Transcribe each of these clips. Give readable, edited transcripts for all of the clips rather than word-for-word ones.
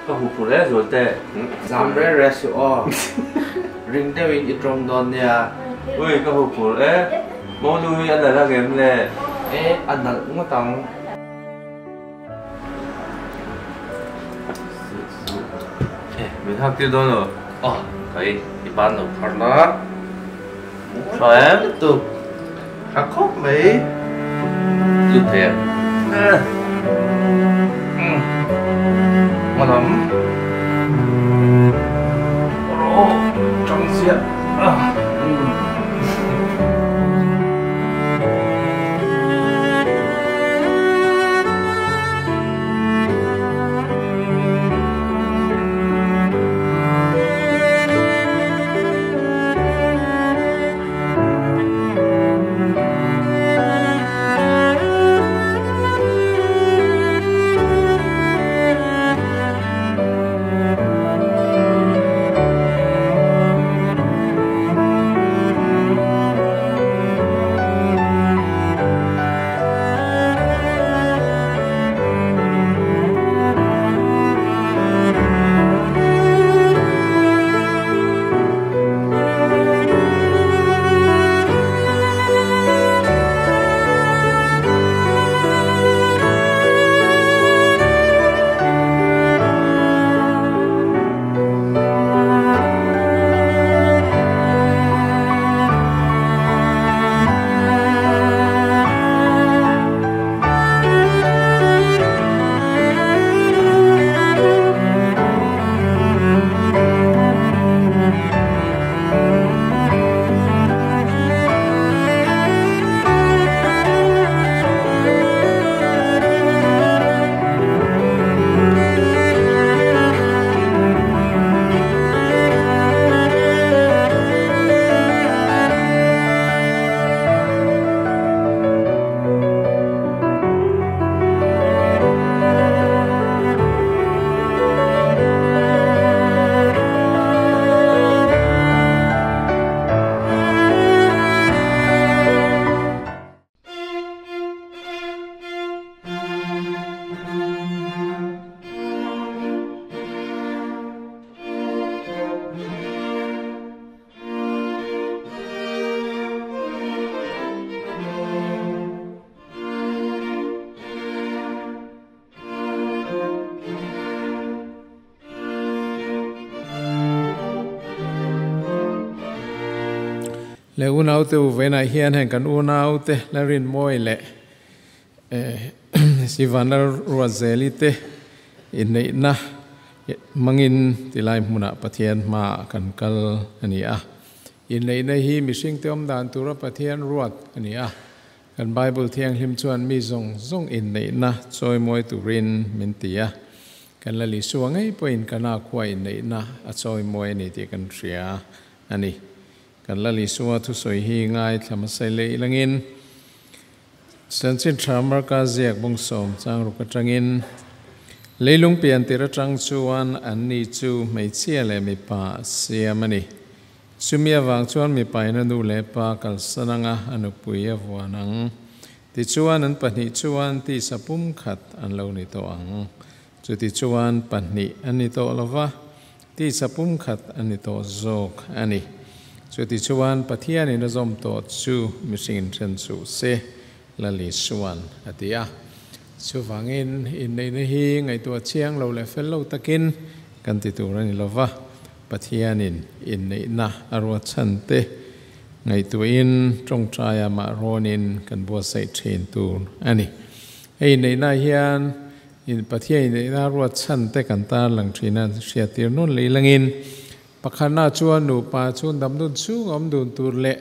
Ka huphurh e Zualte. Zam reng reng suh aw. Ring deuhin i tawng dawn nia. Ui, ka huphurh e. Monu hi a nalh ang em le? E, a nalh ngawt ang. E, min hak tir dawn lo. Aw, kai, i ban lo phar la. Tha em? Lutuk. Tha khawp mai. Lut thei em? Hma lam. Rawh tang ziah. Le unaute u venah hian heng kan unaute la rinmawi leh Sivan Ruatzeli te inneihna hmangin tilai hmunah Pathian hmaah kan kal a ni a. Inneihna hi mihringte awm dan tura Pathian ruat a ni a. Kan Bible Thianghlim chuan mi zawng zawng inneihna chawimawi turin min ti a. Kan la Isua ngei pawhin Kana khua inneihna a chawimawi a ni tih kan hria a ni. Kan Lal Isua thusawi hi ngaithla hmasa leh ilangin Chanchin Tha Marka ziak bawngsawm changruk atangin leilung pian tir atang chuan anni chu hmeichhia leh mipa a siam a ni. Chumi avang chuan mipain a nu leh pa kalsan anga a nupui a vuan ang. Tichuan an pahnih chuan tisa pumkhat an lo ni tawh ang. Chutichuan pahnih a ni tawh lo va, tisa pumkhat a ni tawh zawk a ni. Chutichuan Pathianin a zawm tawh chu mihringin then suh se, Lal Isuan a ti a. Chuvangin inneihna hi ngaihtuah chiang lo leh fel lo takin kan ti tur a ni lo va, Pathianin inneihna a ruat chhan te ngaihtuahin tawngtaia mah rawnin kan buatsaih thin tur a ni. Hei inneihna hian In Pathian inneihna ruat chhan te kan tar lang thin a, hriattir nawn leh ilangin pakhatna chuan nupa chu damdun chhung awm dun tur leh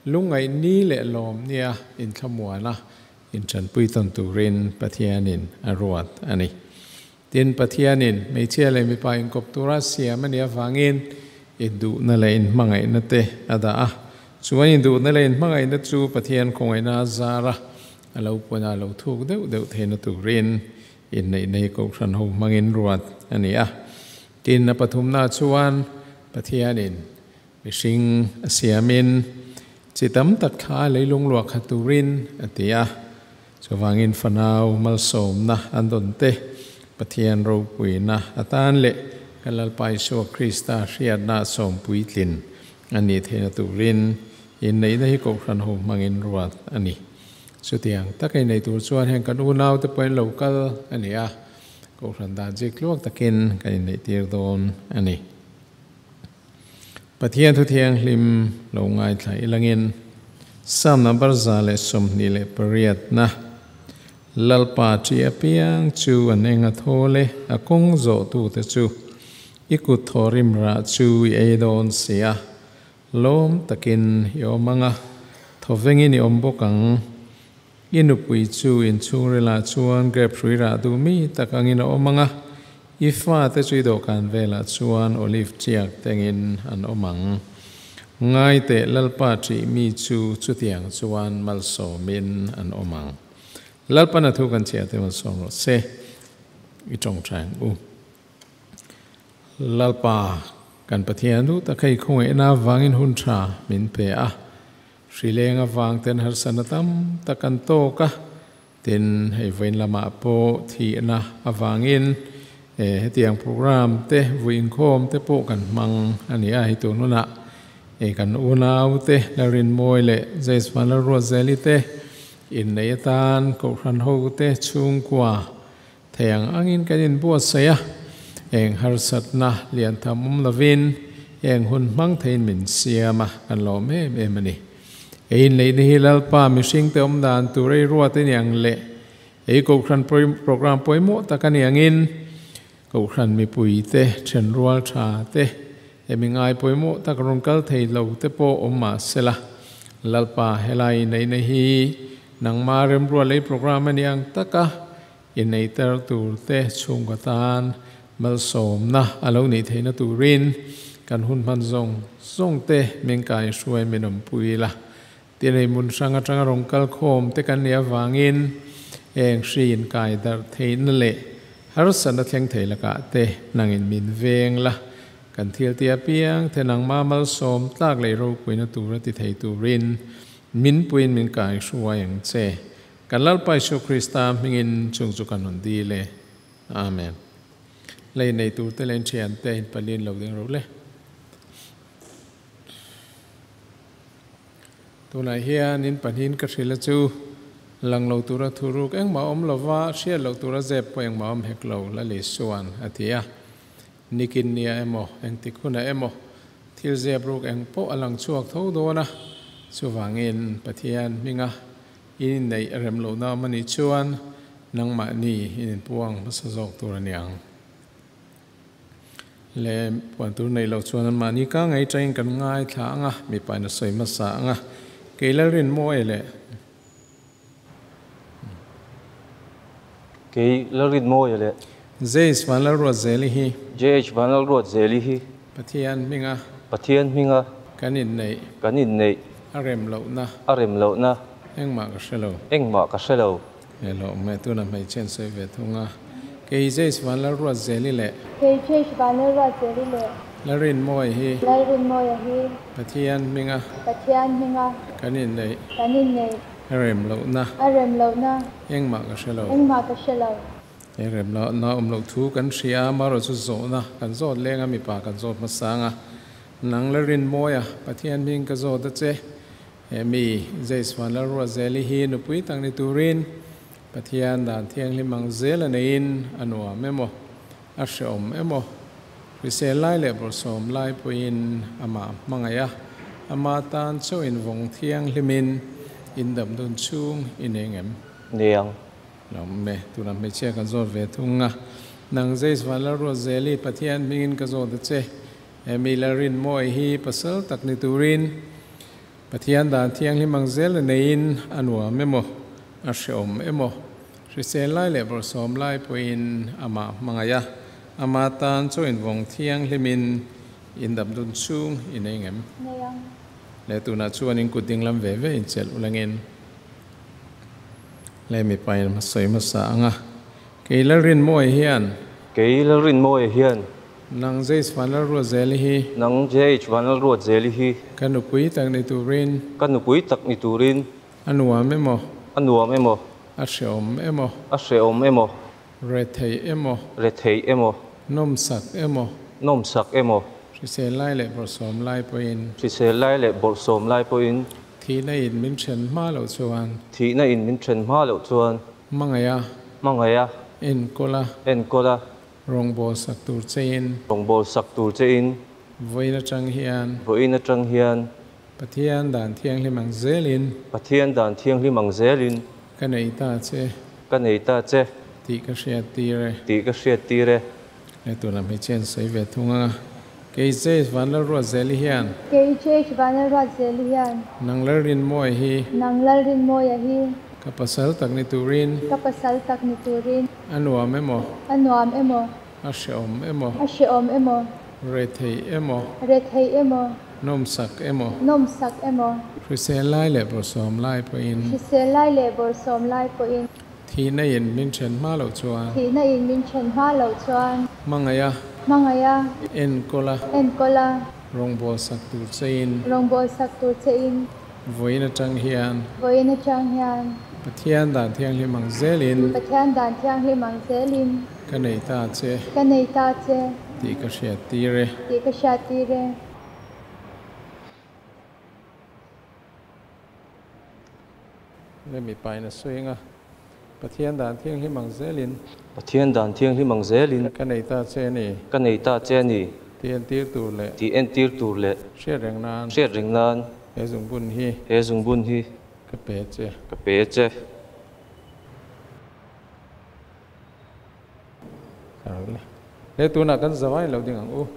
lungngaih ni leh lawm nia inthlamuan a, inthanpui tawn turin Pathianin a ruat a ni. Tin, Pathianin hmeichhia leh mipa inkawp tura siam a nih avangin induhna leh inhmangaihna te a dah a, chuan induhna leh inhmangaihna chu Pathian khawngaihna a zar a, A lo pawn a lo thuk deuh deuh theihna turin inneih nei kohhran ho hmangin ruat a ni a. Tin, a pathumna chuan Pathianin mihring a siamin chi tam tak thla leilung luah khat turin a ti a. Chuvangin fanau malsawmna an dawn te, Pathian ropuina atan leh kan Lalpa Isua Krista hriatna sawmpui tlin a nih theihna turin inneihna hi Kohhran ho hmangin ruat a ni. Chutiang taka innei tur chuan heng kan unaute pawh an lo kal a ni a, Kohhran dan zik tluak takin kan inneihtir dawn a ni. Pathian thu thianghlim lo ngaithla ilangin Psalm number 128 na Lalpa chi apiang chu an enga thaw le a kawng zawh tu te chu i kut thaw rim rah chu i ei dawn si a, lawm takin i awm anga thawvengin i awm bawk ang. I nupui chu inchhungrilah chuan grape hrui rah duh mi tak angin a awm ang a, i fate chu i dawhkan velah chuan olive tiak tengin an awm ang. Ngai teh Lalpa ṭih mi chu chutiang chuan malsawmin an awm ang. Lalpan a thu kan chhiah te malsawm rawh se, i ṭawngṭai ang u. Lalpa, kan Pathian duh tak hei khawngaihna avangin hun ṭha min pe a. Hrileng avang ten harsatna tam tak an tawk a, tin hei vawiin lamah pawh thihna avangin hetiang program te vui inkhawm te pawh kan hmang a ni a, hei tun hunah kan unau te Lalrinmawi leh Jaisvan Lalruatzeli te inneih atan Kohhran ho te chhungkua thei ang angin kan inbuatsaih a, eng harsatna lian tham awm lovin eng hun hmang theiin min siam a, kan lawm em em a ni. Ei inneihna hi Lalpa mihringte awm dan tur ei ruat a ni ang leh ei Kohhran program pawimawh tak a ni angin Kohhran mipuite thenrual tha te hemi ngai pawimawh tak rawn kal thei lo te pawh awm mah sela, Lalpa helai inneihna hi nangma remrual ei program a ni ang taka Inneiter tur te chhungkaw tan malsawmna a lo nih theihna turin kan hun hman zawng zawng te min kaihruai min awmpui la. Tin hei hmun hrang atanga rawn kal khawm te kan nih avangin heng hri inkai darh theihna leh harsatna thleng thei lakah te nangin min veng la. Kan thil ti apiang te nangma malsawm tlak leh ropuina tura ti thei turin min puiin min kaihruai ang che. Kan Lalpa Isua Krista hmingin chung chu kan rawn dil e. Amen. Lei nei turte leh thiante in palin lo ding ro le. Tunah hian in pahnihin ka hrilh a chu, lang lo tura thuruk engmah awm lova, hriat loh tura zep pawh engmah awm hek lo, Lal Isua'n a ti a. Nikin nia emaw, engtik hunah emaw, thil zep ruk eng pawh a lang chhuak tho dawn a, chuvangin Pathian hminga I inneih a rem lohna awm a nih chuan nangmahni in inpuang hmasa zawk tur a niang. Le puan tur neih loh chuan anmahni ka ngei tangin kan ngaithla ang a, mipa in a sawi hmasa ang a, kei Lalrinmawia leh. Kei Lalrinmawia leh. Jace Vanlalruatzeli hi. JH Vanlalruatzeli hi. Pathian hminga. Pathian hminga. Kan inneih. Kan inneih. A rem lohna. A rem lohna. Engmah ka hre lo. Engmah ka hre lo. He hlawh mai tuna hmeichhe an sawi ve thung a. Kei Jace Vanlalruatzeli leh. Kei Jace Vanlalruatzeli leh. Lalrinmawia hi. Lalrinmawia hi. Pathian hminga. Pathian hminga. Kan inneih. Kan inneih. A rem lohna. A rem lohna. Engmah ka hre lo. Engmah ka hre lo. He rem lohna awm loh thu kan hria a, marawh chu zawhna kan zawt leng a, mipa kan zawt hmasa ang a. Nang la rin mawi a, Pathian hming ka zawt a che. He mi, Jaiswan Lalruatzeli hi nupui tak ni turin Pathian dan thianghlim ang zel a neiin a nuam emaw, a hreawm emaw, hrisel lai leh bawrhsawm lai pawhin amah hmangaih a, ama tan chauh invawng thianghlimin indam dun chhung i nei ngem? Nei ang. Lo awm e, tunah hmeichhia kan zawt ve thung a. Nang Jaiswan Lalruatzeli, Pathian hmingin ka zawt a che. He mi Lalrinmawia hi pasal tak ni turin Pathian dan thianghlim ang zel a neiin a nuam emaw, a hreawm emaw, hrisel lai leh bawrhsawm lai pawhin amah hmangaih a, ama tan chaw invawng thianghlimin indap dun chhung i nei ngem? Nei ang. Leh tunah chuan in kut dinglam ve ve inchelh ulangin leh mipa in hmasawi hmasa ang a, Kei Lalrinmawia hian. Kei Lalrinmawia hian. Nang JH Vanlalruatzeli hi. Nang JH Vanlalruatzeli hi. Ka nupui tak ni turin. Ka nupui tak ni turin. A nuam emaw. A nuam emaw. A hreawm emaw. A hreawm emaw. Rethei emaw. Rethei emaw. Nawmsak emaw. Nawmsak emaw. Hrisel lai leh bawrhsawm lai pawhin. Hrisel lai leh bawrhsawm lai pawhin. Thihna in min then hma loh chuan. Thihna in min then hma loh chuan. Hmangaiha. Hmangaiha. Enkawl a. Enkawl a. Rawngbâwl sak tur chein. Rawngbâwl sak tur chein. Vawiin atang hian. Vawiin atang hian. Pathian dan thianghlim ang zelin. Pathian dan thianghlim ang zelin. Ka nei ta che. Ka nei ta che. Tih ka hriat tir e. Tih ka hriat tir e. He tuna hmeichhe an sawi ve thung anga, Kei Jesh Vanlalruatzeli hian. Kei Jesh Vanlalruatzeli hian. Nang Lalrinmawia hi. Nang Lalrinmawia hi. Ka pasal tak ni turin. Ka pasal tak ni turin. A nuam emaw. A nuam emaw. A hrehawm emaw. A hrehawm emaw. Rethei emaw. Rethei emaw. Nawmsak emaw. Nawmsak emaw. Hrisel lai leh bawrhsawm lai pawhin. Hrisel lai leh bawrhsawm lai pawhin. Thihna in min then hma loh chuan. Thihna in min then hma loh chuan. Hmangaiha. Hmangaiha. Enkawl a. Enkawl a. Rawngbâwl sak tur chein. Rawngbâwl sak tur chein. Vawiin atang hian. Vawiin atang hian. Pathian dan thianghlim ang zelin. Pathian dan thianghlim ang zelin. Ka nei ta che. Ka nei ta che. Tih ka hriat tir e. Tih ka hriat tir e. Le mipain a sawi anga Pathian dan thianghlim ang zelin. Pathian dan thianghlim ang zelin. Ka nei ta che a ni. Ka nei ta che a ni. Tih entir tur leh. Tih entir tur leh. Hriat reng nan. Hriat reng nan. He zungbun hi. He zungbun hi. Ka pe che. Ka pe che. Le tunah kan zavai lo ding ang u.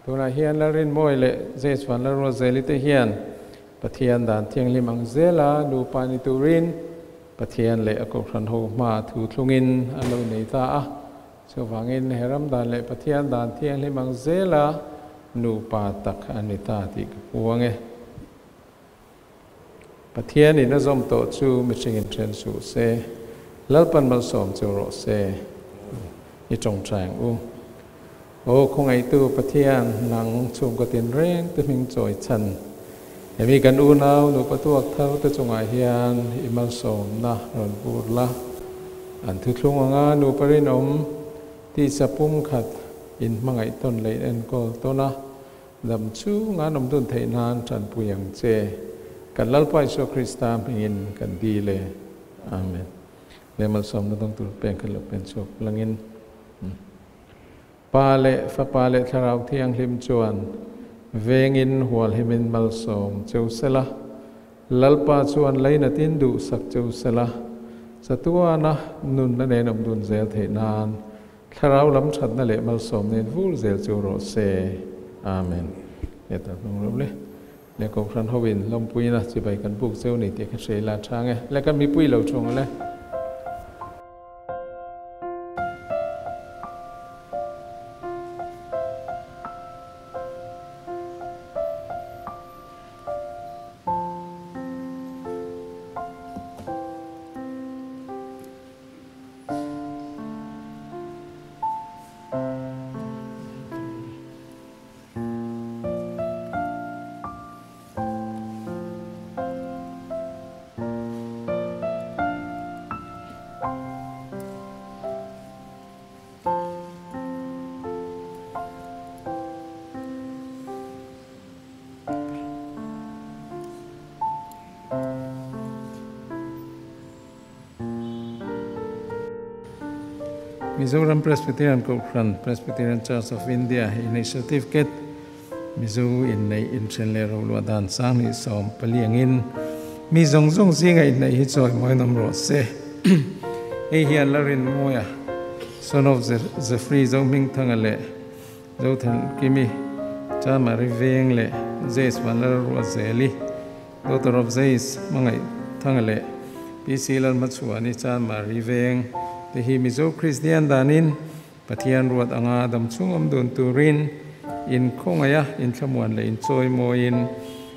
Tunah hian Lalrinmawi leh Zechhuan Lalruazeli te hian Pathian dan thianghlim ang zela nupa ni turin Pathian leh a kohhran ho hma thu thlungin an lo nei ta a. Chuvangin he ram dan leh Pathian dan thianghlim ang zela nupa tak an ni ta tih ka puang e. Pathianin a zawm tawh chu mihringin then suh se, Lalpan malsawm chu rawh se. I tawngtai ang u. Aw khawngaihtu Pathian, nang chhungkaw tinreng te hming chawi chhan. Hemi kan unau nupa tuak thar te chungah hian i malsawmna rawn vur la. An thuthlung anga nupa rinawm tisa pumkhat in hmangaih tawn leh in enkawl tawn a, dam chhunga an awm dun theih nan tanpui ang che. Kan Lalpa Isua Krista hmingin kan dil e. Amen. Leh malsawmna dawng tur peng kha lo pen chhuak langin. Pa leh Fapa leh Thlarau Thianghlim chuan vengin hualhimin malsawm cheu sela, Lalpa chuan leinatin duhsak cheu sela, chatuana nunna nen awm dun zel theih nan Thlarau lam thatna leh malsawm nen vur zel chu rawh se. Amen. Leh ta hnung lo le. Leh Kohhran hoin lawmpuina chibai kan buk cheu ni tih kha hre ila chang e. Leh kan mipui lo thung le. Mizoram Presbyterian Kohhran, Presbyterian Church of India, Initiative Ket Mizo inneih inthen leh roluah dan 2014 angin mi zawng zawng zinga inneih hi chawi mawiin awm rawh se. Hei hian Larinmawia, son of Zefri Zohmingthanga leh Zothankimi, Chamari Veng leh Zeis Vanlalruazeli, Daughter of Zeis Hmangaihthanga leh PC Lalhmachhuani, Chamari Veng te hi Mizo Kristian danin Pathian ruat anga dam chhung awm dun turin inkhawngaih a, inthlamuan leh inchawimawiin,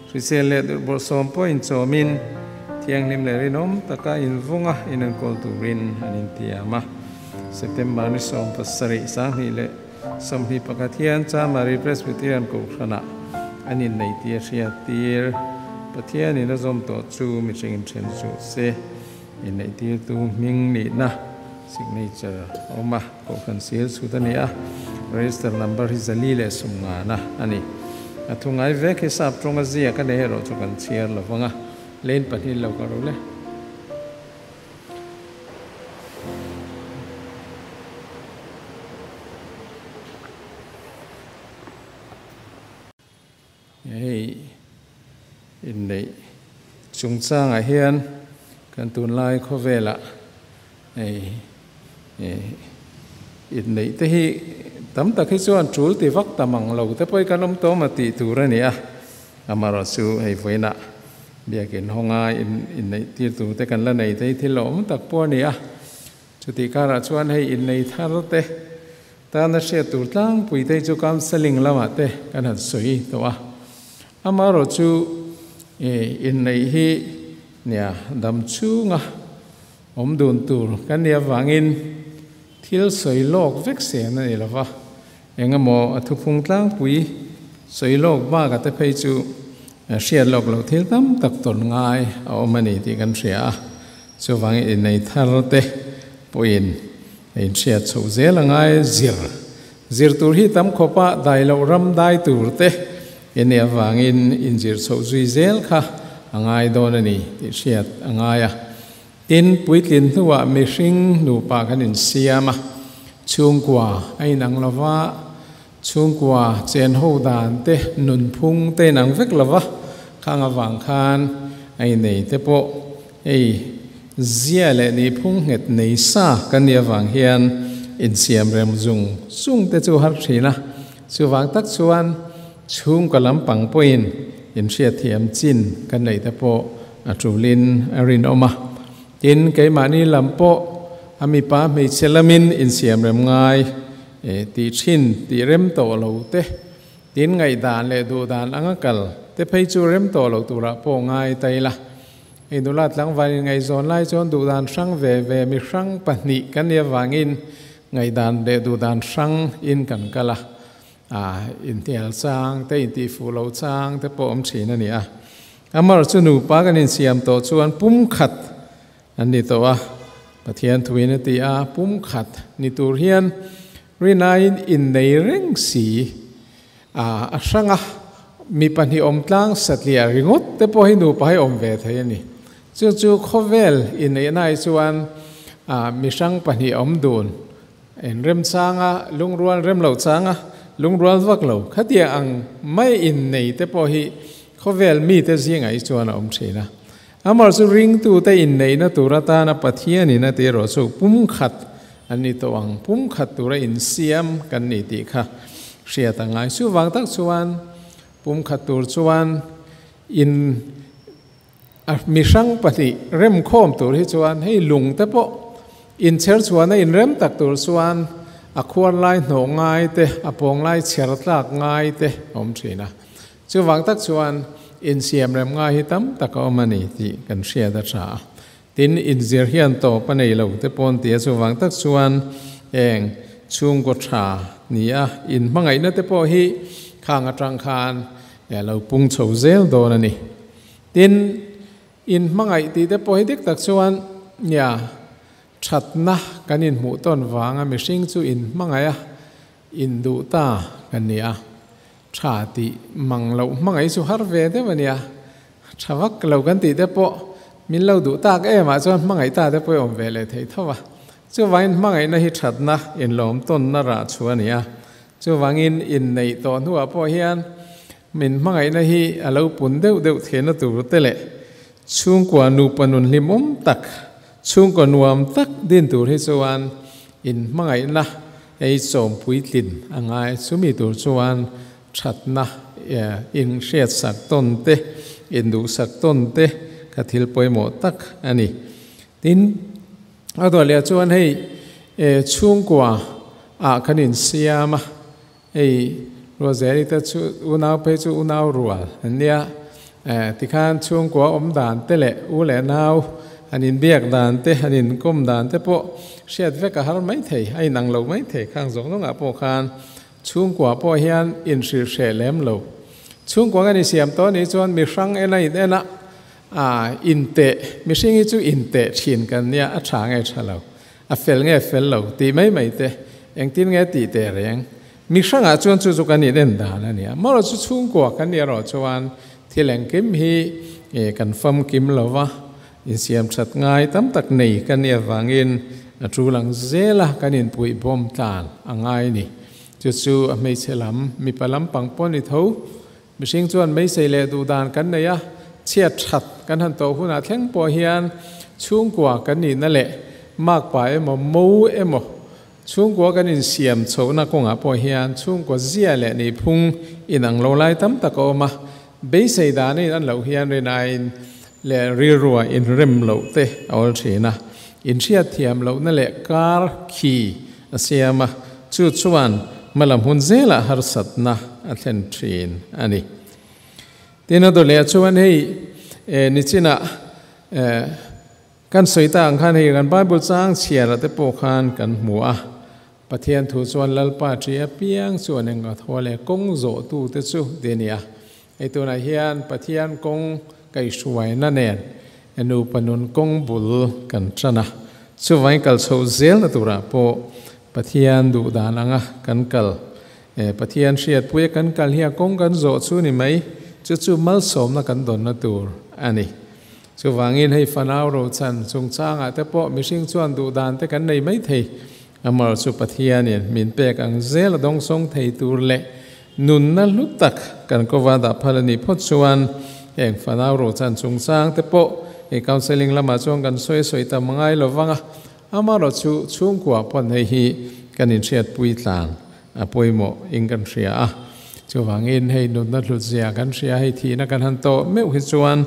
hrisel leh duhbawlhsawm pawh inchawmin, thianghlim leh rinawm taka invunga inenkawl turin an intiam a. September ni 17, 2021 hian Chamari Presbyterian Kohhranah an innei tih a hriat tir. Pathianin a zawm tawh chu mihring inthen suh se. Inneihtirtu hming nihna, signature, a awm a, kohhran sil chhut a ni a, register number hi 450 na a ni. A thu ngai vek hi sap tawnga ziak a nei erawh chu kan chhiar lo vang a, lane pahnih lo ka ro le. Hei inneih chungchangah hian kan tunlai khawvelah hei inneih te hi tam tak hi chuan tul ti vak ta mang lo te pawh kan awm tawm a tih tur a ni a. Amaherawhchu hei vawiinah biakin hawnga inneih tir tur te kan la nei te hi thil awm tak pawh a ni a. Chutih karah chuan hei innei thar te Tana hriat tur tlangpui te chu counselling lamah te kan han sawi tawh a. Amaherawh chu inneih hi nia dam chhunga awm dun tur kan nih avangin thil sawi lawk vek sen a ni lo va, engemaw a thuphung tlangpui sawi lawk baka te phei chu hriat lawk loh thil tam tak tawn ngai a awm a ni tih kan hria a. Chuvangin innei thar te pawhin Inhriat chhoh zel a ngai zir. Zir tur hi tam khawpa dai loh ram dai tur te i nih avangin inzir chhoh zui zel kha a ngai dawn a ni tih hriat a ngai a. Tin, puitlin hnuah mihring nupa kan insiam a, chhungkua a inang lo va, chhungkua chen ho dan te, nunphung te inang vek lo va, khang avang khan a inei te pawh Hei zia leh nihphung nghet nei sa kan nih avang hian insiam rem zung zung te chu har thin a, chuvang tak chuan chhungkaw lampang pawhin inhriatthiam chin kan neih te pawh a tulin a rinawm a. Tin, keimahni lam pawh a mipa hmeichhe lamin insiam rem ngai tih thin tih rem tawh lo te, tin ngaihdan leh duhdan anga kal te phei chu rem tawh lo turah pawh ngai ta ila. Hei nula tlangval in ngaihzawn lai chuan duhdan hrang ve ve mi hrang pahnih kan nih avangin ngaihdan leh duhdan hrang in kan kal a, ah inhnial chang te intihfuh loh chang te pawh awm thin a ni a. Amar chu nupa kan insiam tawh chuan pumkhat an ni tawh a, Pathian thuin a ti a, pumkhat ni tur hian rinaiin innei reng si. A hrang a, mi pahnih awm tlang satliah ringawt te pawh hi nupa hi awm ve thei a ni. Chu chu khawvel inneihna ai chuan mi hrang pahnih awm dun, in rem chang a, lungrual rem lo chang a, lungrual vak lo khatiang ang mai innei te pawh hi khawvel mite zingah hi chuan a awm thin a. Amah chu ringtute inneihna tur atana Pathianin a ti erawh chu pumkhat an ni tawh ang, pumkhat tura insiam kan ni tih kha hriat a ngai. Chuvang tak chuan pumkhat tur chuan in a mi hrang pahnih remkhawm tur hi chuan hei lung te pawh inchher chhuahna inrem tak tur chuan a khuar lai hnawh ngai te, a pawng lai chher tlak ngai te a awm thin a. Chuvang tak chuan insiam rem ngai hi tam tak a awm a ni tih kan hriat a tha a. Tin, inzir hian tawp a nei lo te pawn ti a, chuvang tak chuan eng chhungkaw tha ni a inhmangaihna te pawh hi khang atang khan lo pung chho zel dawn a ni. Tin, inhmangaih tih te pawh hi dik tak chuan nia thatna kan inhmuh tawn vanga mihring chu inhmangaih a induh ta kan ni a. Tha tih mang loh hmangaih chu har ve deuh a nia. Tha vak lo kan tih te pawh min lo duh tak em ah chuan hmangaih ta te pawh i awm ve leh thei tho a. Chuvangin hmangaihna hi thatna inlawm tawnna rah chu a ni a. Chuvangin inneih tawh hnuah pawh hian min hmangaihna hi a lo pun deuh deuh theihna tur te leh chhungkua nupa nun hlimawm tak, chhungkua nuam tak din tur hi chuan inhmangaihna Ei chawm puitlin a ngai. Chumi tur chuan thatna in hriatsak tawn te, in duhsak tawn te kha thil pawimawh tak a ni. Tin, a dawleh chuan hei chhungkua ah kan insiam a, hei Ruazeli te chu unau phei chu unau rual an nia, tikhan chhungkua awm dan te leh u leh nau an inbiak dan te, an inkawm dan te pawh hriat vek a har mai thei, a inang lo mai thei. Khang zawng zawngah pawh khan chhungkua pawh hian inhrilh hreh lem lo. Chhungkua kan insiam tawh anih chuan mi hrang en a in en a, A in te mihring hi chu in te thin kan nia a tha nge tha lo a fel nge fel lo ti mai mai te engtin nge ti te reng mi hrangah chuan chu chu kan in en dan a nia mawrawh chu chhungkua kan nia erawh chuan thil engkim hi kan famkim lova insiam that ngai tam tak nei kan nia vangin a tu lang zela kan in pui bawm tlan a ngai ni chu chu a hmeichhe lam mipa lampang pawh ni tho mihring chuan meisei leh duh dan kan nei a chhiat that kan han tawh hunah thleng pawh hian chhungkua kan nihna leh makpa emaw mo emaw chhungkua kan insiam chhohna kawngah pawh hian chhungkua zia leh nihphung inang lo lai tam tak a awm a, beisei danin an loh hian rinaiin leh rilrua inrem loh te a awl thin a, inhriat thiam lohna leh kar khi a siam a, chu chuan hmalam hun zelah harsatna a thlen thin a ni. Tin a dawleh chuan hei nichinah kan sawi ta ang khan hei kan Bible chang chhiarah te pawh khan kan hmu a, Pathian thu chuan Lalpa ṭi apiang chuan eng a thaw leh kawng zawhtute chu ti a ni a. Hei tunah hian Pathian kawng kaihhruaina nen nupa nun kawng bul kan ṭan a, chuvangin kal chhoh zelna turah pawh Pathian duh dan anga kan kal. Pathian hriatpuia kan kal hi a kawng kan zawh chu ni mai, chu chu malsawmna kan dawnna tur a ni. Chuvangin hei fanau rochan chungchangah te pawh mihring chuan duh dan te kan nei mai thei. Amar chu Pathianin min pek ang zel a dawngsawng thei tur leh nunna hlu tak kan kova dah phal a nih phawt chuan heng fanau rochan chungchang te pawh hei counselling lamah chuan kan sawi sawi tam ngai lo vang a, amarawh chu chhungkua pawn hei hi kan inhriatpui tlan a pawimawh in kan hria a. Chuvangin hei nunna hlutzia kan hria, hei thihna kan han tawh meuh hi chuan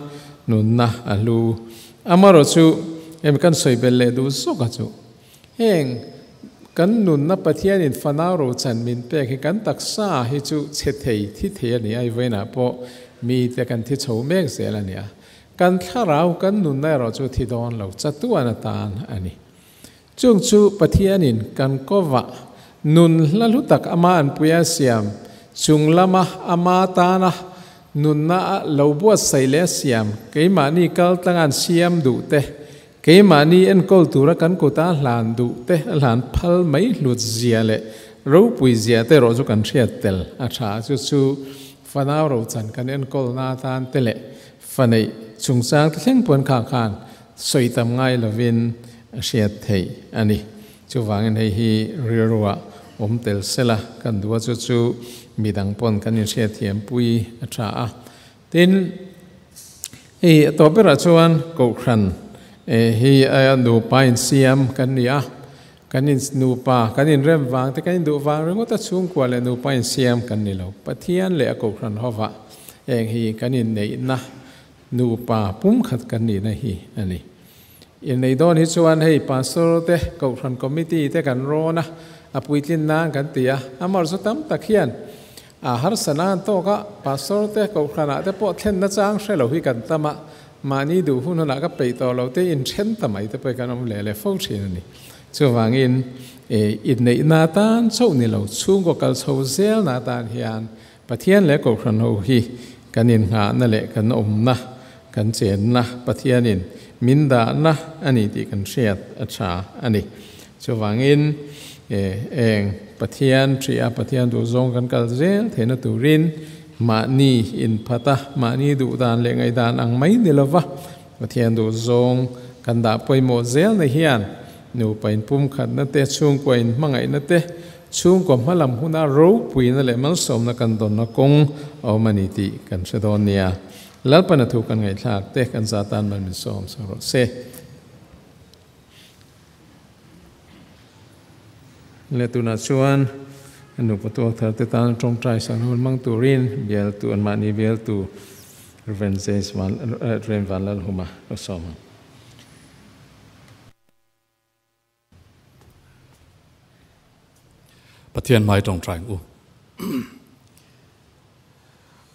nunna a hlu. Amarawh chu hemi kan sawi belh leh duh zawk a chu heng kan nunna Pathianin fanau rochan min pek hi kan taksa hi chu chhe thei thi thei a ni a, i vawiinah pawh mite kan thi chho mek zel a ni a. Kan thlarau kan nunna erawh chu thi dawn lo chatuan atan a ni. Chung chu Pathianin kan kovah nun hla hlu tak ama anpuia siam chung lama ama tana nunna a lo buatsaih leh a siam keimahni kal tlangan siam duh te, keimahni enkawl tura kan kuta hlan duh te a hlan phal mai hlut zia leh ropui zia te erawh chu kan hriat tel a tha. Chu chu fanau rochan kan enkawlna atan te leh Fa neih chungchang te thleng pawn kha khan sawi tam ngai lovin a hriat theih a ni. Chuvangin hei hi rilruah awm tel sela kan duh a, chu chu midang pawn kan inhriat thiam pui a tha a. Tin, hei a tawp berah chuan Kohhran hi a nupa insiam kan ni a, kan in nupa kan inrem vang te kan induh vang ringawt a chhungkua leh nupa insiam kan ni lo. Pathian leh a Kohhran hovah Heng hi kan inneihna nupa pumkhat kan nihna hi a ni. Inneih dawn hi chuan hei Pastor te, Kohhran Committee te kan rawn a, a puitlin nan kan ti a. Amar chu tam tak hian a harsa nan tawk a, Pastor te, Kohhranah te pawh thlenna chang hre lo hi kan tam a, mahni duh hun hunah ka peih tawh lo te inthen ta mai te pawh hi kan awm leh leh fo thin a ni. Chuvangin inneihna atan chauh ni lo, chhungkaw kal chho zelna atan hian Pathian leh Kohhran ho hi kan inngahna leh kan awmna, kan chenna Pathianin min dahna a ni tih kan hriat a tha a ni. Chuvangin eng Pathian ṭih a, Pathian duhzawng kan kal zel theihna turin mahni inphat a, mahni duhdan leh ngaihdan ang mai ni lova Pathian duhzawng kan dah pawimawh zelna hian nupa inpumkhatna te, chhungkua inhmangaihna te, Chhungkaw hmalam huna ropuina leh malsawmna kan dawnna kawng a awm a ni tih kan hre dawn nia. Lalpana thu kan ngaihthlak te kan za tan mal min sawm sak rawh se. Le tunah chuan nupa tuak thar te tan tawngtai san hun hmang turin bialtu anmahni bialtu Rev. James Van Rev. Vanlalhuma ka sawm ang. Pathian hmai tawngtai ang u.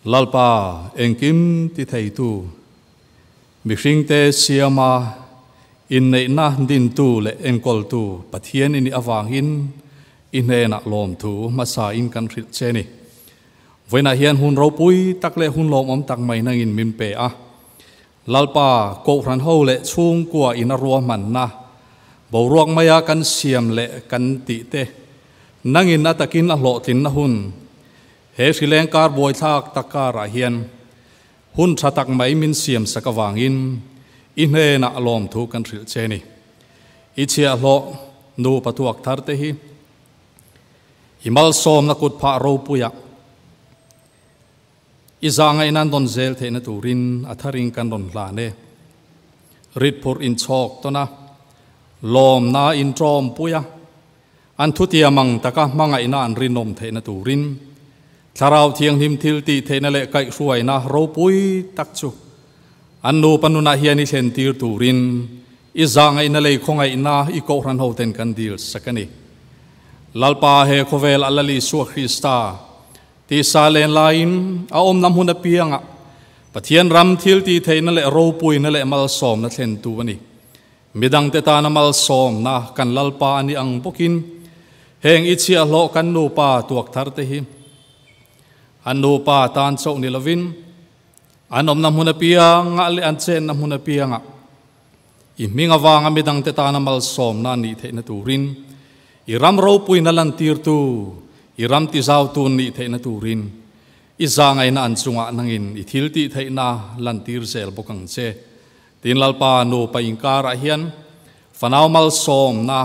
Lalpa engkim ti theitu, mihringte siama inneihna dintu leh enkawltu Pathian i nih avangin i hnenah lawmthu hmasa in kan hrilh che ni. Vawiinah hian hun ropui tak leh hun lawmawm tak mai nangin min pe a. Lalpa ko ran ho le chung kwa in a ruwa man na bo ruak maya kan siam le kan ti te nangin atakin a hlo tin na hun he hrileng kar boi thak takara hian hun thatak mai min siam sakawangin i hne na lom thu kan thril che ni i chia hlo nu patuak thar te hi imal som na kut pha ro puya i zanga inan don zel the na turin atharing kan don hla ne rit phur in chok to na lom na in trom puya an thutia mang taka manga ina an rinom the na turin tharau thiang him thil ti the na le kai hruai na ro pui tak chu an nu panuna hian i thlen tir turin i zanga ina lei khongai na i ko ran ho ten kan dil sakani lalpa he khovel alali su Krista ti sa len lain a om nam hun apianga Pathian ram thil ti theina le ro pui na le mal som na thlen tu ani midang te ta na mal som na kan lalpa ani ang bokin heng i chia hlo kan nu pa tuak thar te hi an nu pa tan chau ni lovin an om nam hun apianga le an chen nam hun apianga i minga wanga midang te ta na mal som na ni theina turin i ram ro pui na lan tir tu i ram ti zau tu ni theina turin i zangai na an chunga nangin i thil ti theina lan tir zel bokang che tin lalpa nu pa ingkar a hian fanau mal som na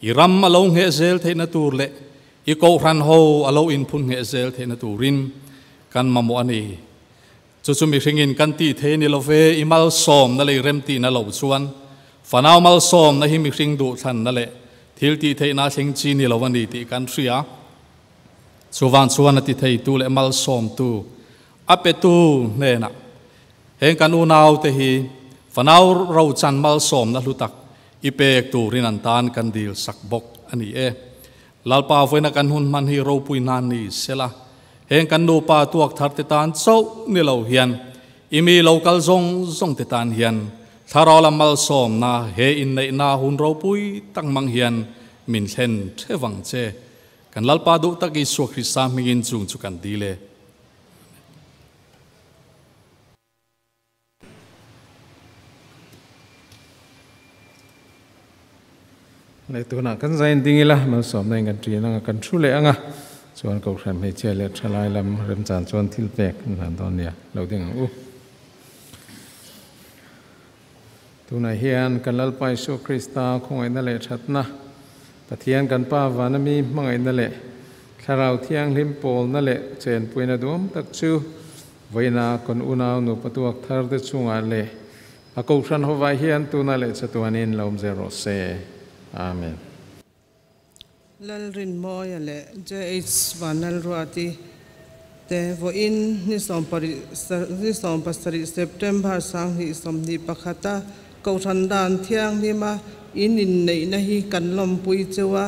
i ram alo nge zel theina tur le i ko ran ho alo in phun nge zel theina turin kan mamo ani chu chu mi hringin kan ti the ni love i mal som na le rem ti na lo chuan fanau mal som na hi mi hring du than na le thil ti theina thleng chi ni lowani ti kan thria chuwan chuan ati thei tu le mal som tu ape tu ne na heng kan u nau te hi fanau ro chan mal som na hlutak ipek tu rin an tan kan dil sak bok ani e lalpa voina kan hun man hi ro pui nan ni sela heng kan nu pa tuak thar te tan chau ni lo hian imi local zong zong te tan hian tharola mal som na he in nei na hun ro pui tang mang hian min thlen thewang che kan lalpa du tak Isu Krista mingin chung chu kan dile le tu na kan zain dingila mal som na kan tri na kan thu le anga chuan ko hram hei che le thalai lam rem chan chuan thil pek han don nia lo ding ang u tu na hian kan lalpa Isu Krista khongai na le thatna Pathian kan pa vanami mangai na le thlarau thiang hlim pawl na le chen puina duam tak chu voina kon unaw nu patuak thar te chunga le a ko hran howai hian tuna le chatuanin lom zero se. Amen. Lalrin moya le JH Vanal Ruati te vo in ni som pari ni som pasari September sang hi som ni pakhata ko than dan thiang ni ma in in nei na hi kan lom pui chewa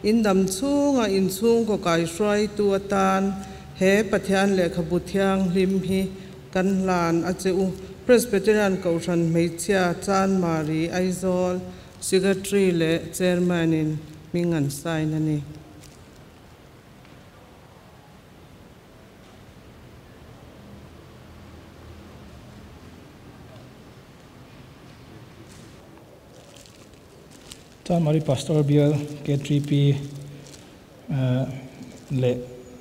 in dam chunga in chung ko kai hruai tu atan he Pathian le khabu thiang hlim hi kan lan a cheu Presbyterian ko than meichia Chan Mari Aizawl Secretary le Chairman in mingan sign ani. Chan Mari Pastor Bill K3P le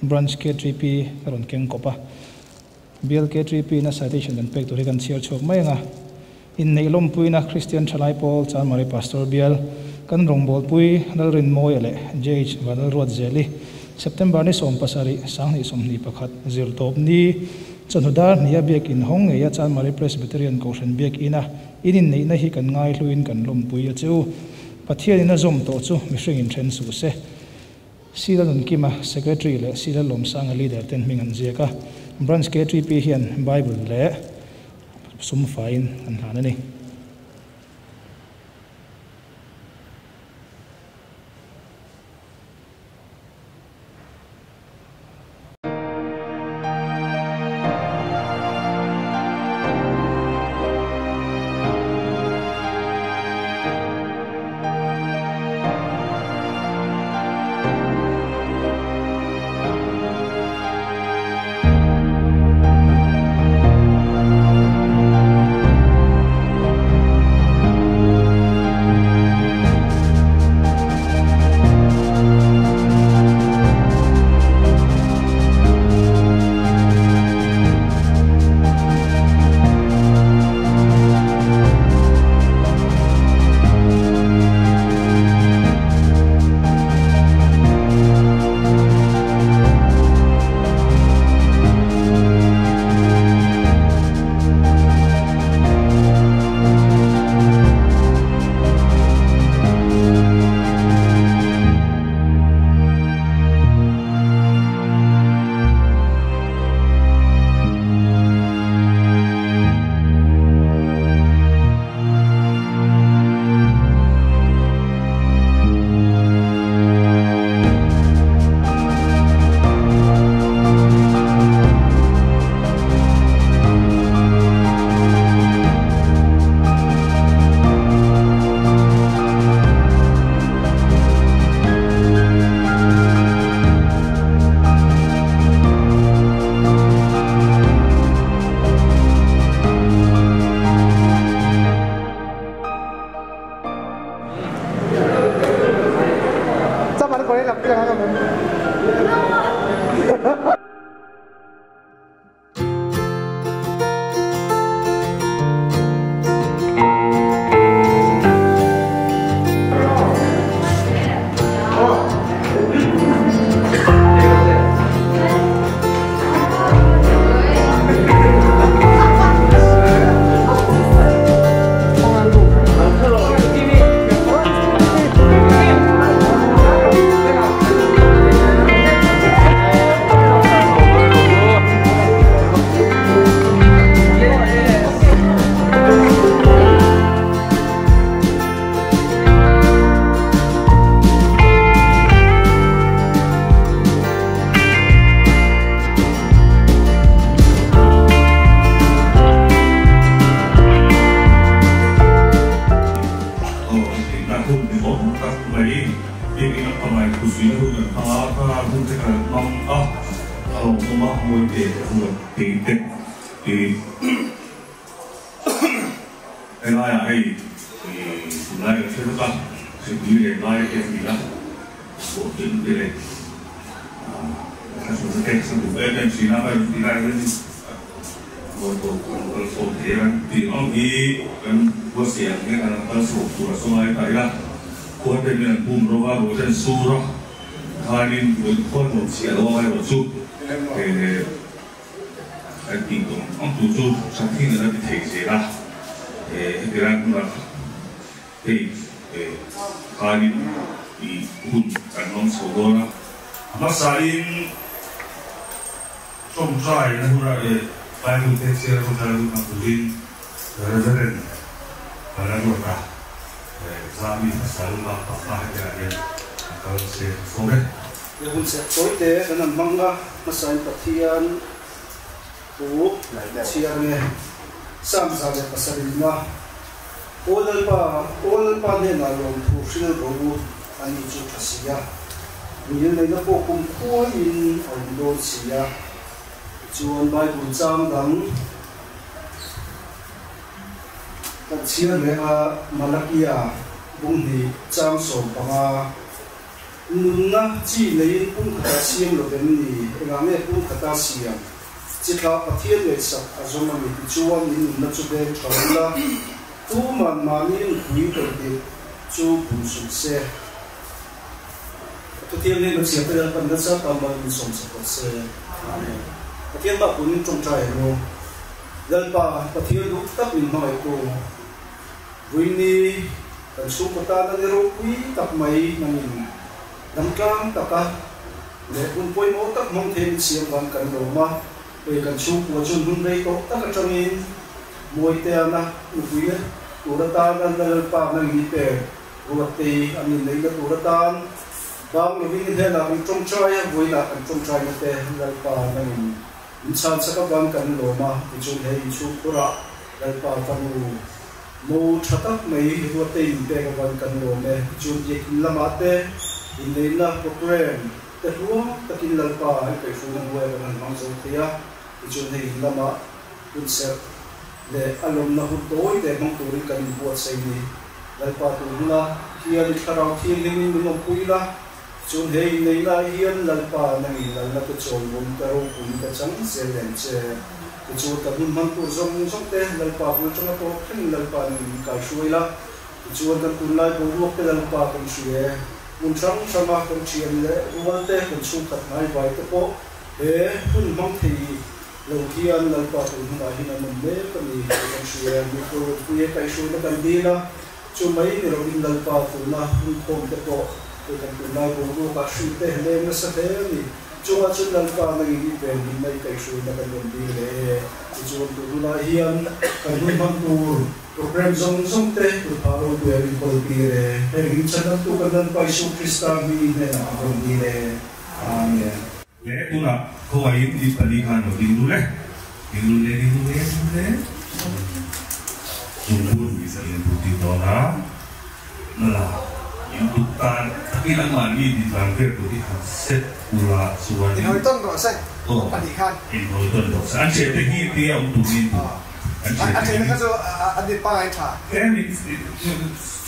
Branch K3P karon keng kopa Bill K3P na citation kan pek tur hi kan chiar chhuak mai anga in nei lom pui na Christian Thalai Paul Chan Mari Pastor Bill kan rongbol pui Lalrin Moya le JH Vanal Ruat Zeli September ni som pasari sang ni som ni pakhat zir top ni chanhudar nia biak in hong nge ya Chan Mari Presbyterian ko hran biak ina in in nei na hi kan ngai hluin kan lom pui a chu Pathian in a zom to chu mihring in then su se Sila Nun Kima Secretary le Sila Lom Sanga leader ten hming an ziaka Branch K3P hian Bible le sum fain an hlan ani.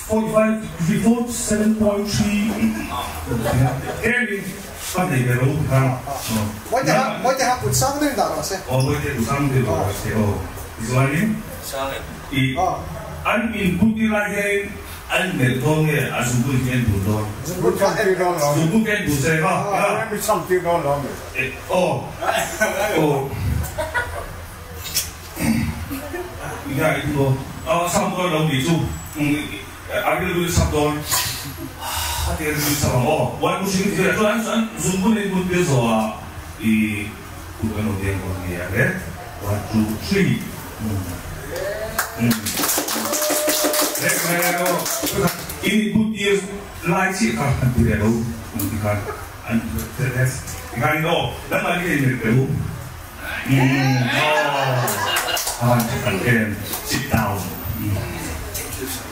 45 54 7.3 em con này về đâu ha mỗi ngày học sáng đến đó rồi sẽ mỗi ngày buổi sáng đến đó rồi sẽ rồi đi thì anh in bút đi lại cái anh mẹ con nghe anh dùng bút cái bút đó dùng bút cái đó rồi dùng bút cái bút sẽ ha anh bị xong tiêu đó rồi ồ ồ 이게 이거 아 삼도 너무 이주 아기를 삼도 하대를 삼어 와 무슨 그 안 dùng bút 돼서 이 우리가 어디에 거기에 그래 1 2 3 네, ini bút lai chi cả thì để đâu thì cả anh thế thì cả nó lắm mà cái gì để đâu à anh em sit down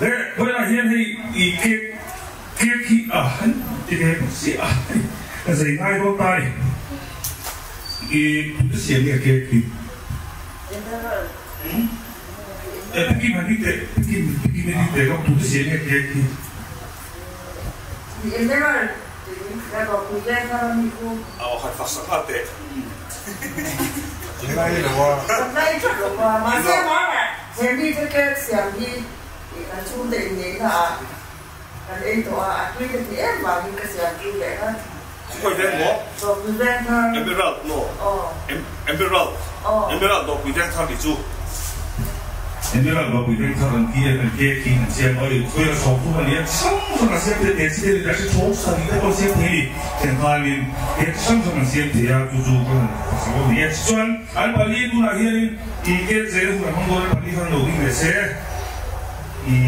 thế bây giờ hiện thì ý cái cái khi à thì cái gì à cái gì ngay đó tay ý cái gì cái cái cái Peki ben de peki peki ben de yok tutu seni peki. Emerald lo pui thar an kia an kia ki an siam oi khoi la chok thu an sang sang an siam te te si te si chok sa ni te ko siam the ni ten khan in he sang sang an siam the ya chu chu ko sa ko ni chuan an pali tu na hian in i ke ze hu na hong do pali khan lo ding le se i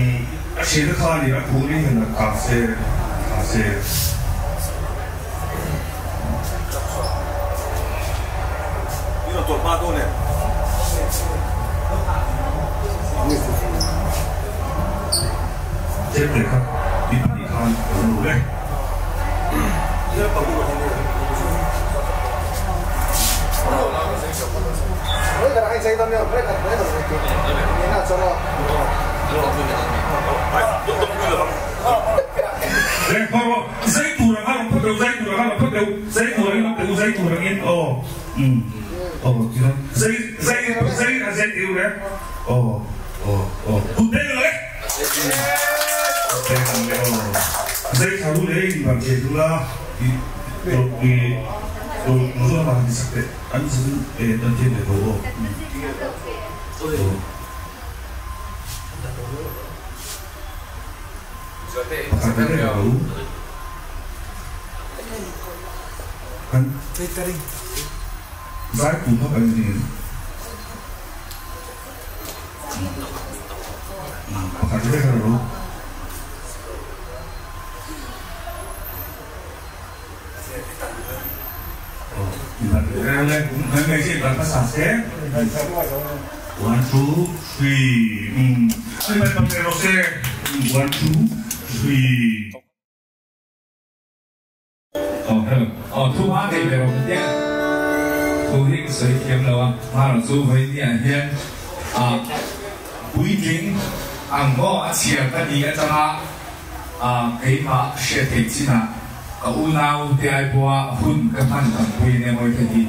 a che de khan ni a phu ni han ka se ka se ni no to pa do ne chết được không? Đi đi không? Đủ đấy. Dây tháo đấy bằng chế chúng la thì rồi nó cho bằng thì sạch đấy anh xin để tân thiên để đồ anh giải cụ thấp anh gì phải cái này rồi 1 2 3 1 2 3 thu hóa thì về một cái thu hiên sấy kiếm là mà nó chú với nhà hiên à quý kính ăn ngõ chia cái gì cái mà à cái mà sẽ thấy chi nào cái u nào thì ai qua hun cái phần thằng quý này mới thấy gì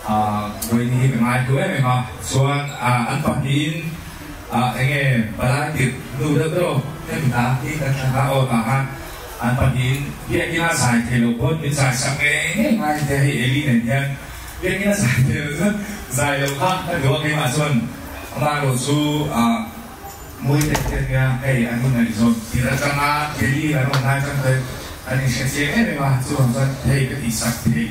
à với ní cái mai tuổi mà xuân à ăn bạc in à anh em bà lại tiệc nụ đất đâu nên ta đi cái thằng ta ở mà ha anh bạc in biết cái là xài thì lục quân mình xài sang cái ngay thế thì eli này nha biết cái là xài thì rất dài lục ha cái đồ cái mà xuân mà đồ su à mỗi thế thế nha hay anh muốn này rồi thì ra trong á eli là nó hai trăm thế anh sẽ chế này mà xuân xuân thì cái tỷ sắc thì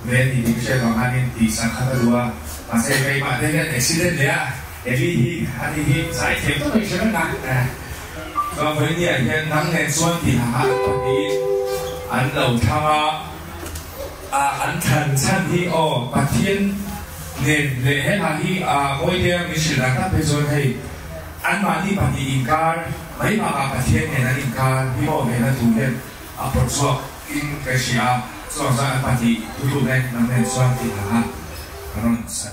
về thì cái xe còn anh em tỷ sắc khác đùa mà xe cái mà thế cái accident đấy à eli anh đi xài thì tôi sẽ mất nặng và với nhà hiện nắng nền xuân thì hả thì anh đầu tham à anh thần chân thì ở bà thiên nền lệ hết là hi à ngôi nhà mình chỉ là các bây giờ thì anh mà đi bà đi in car mấy mà bà thiên nền anh in car đi bộ nền là thủ nền à bật xuống in cái gì à do ra anh bà đi thủ thủ nền nắng nền xuân thì hả rồi sao.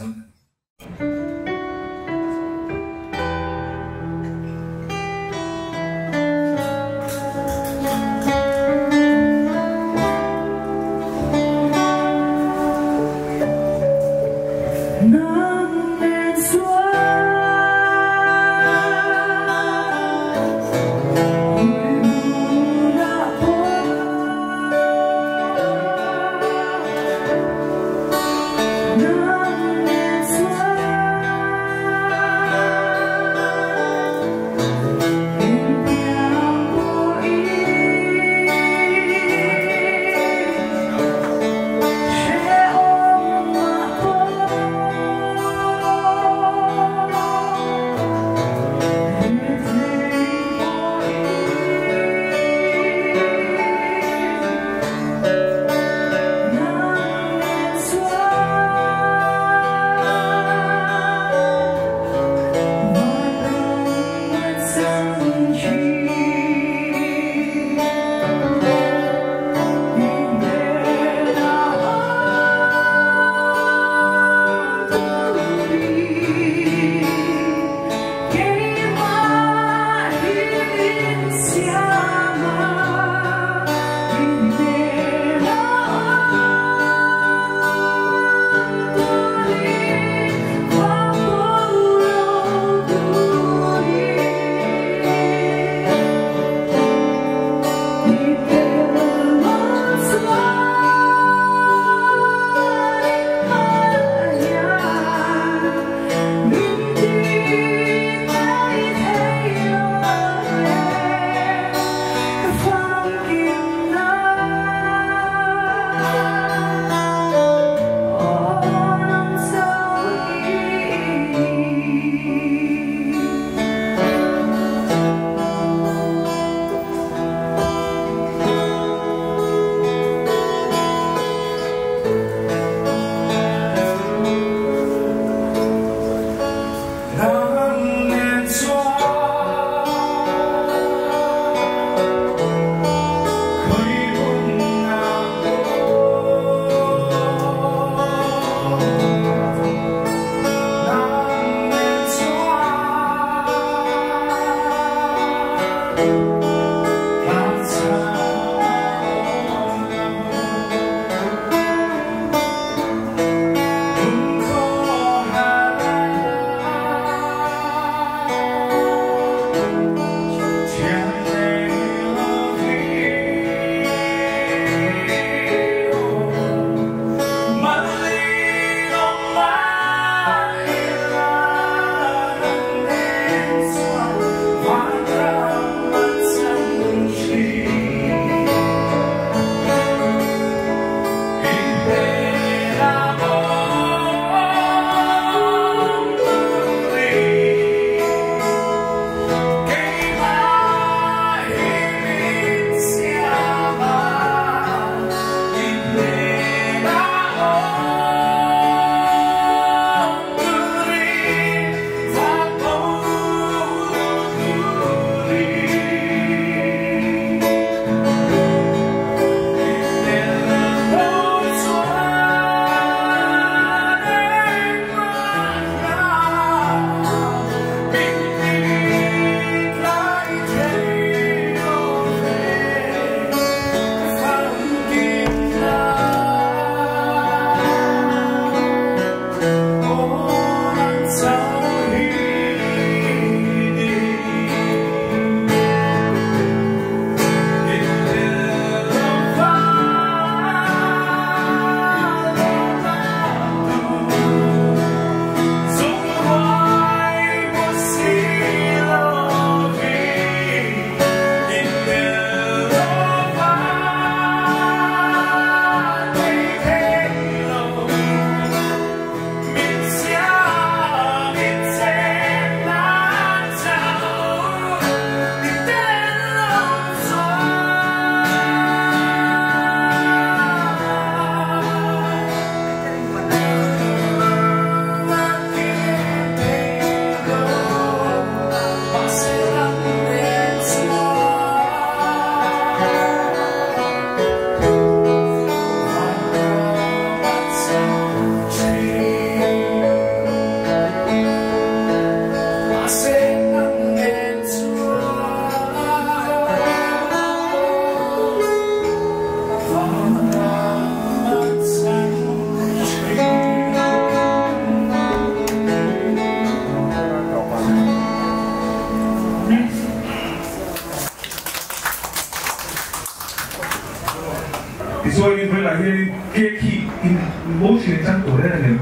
hmunah hianin cake hi in mo thin chang tur reng a ni em?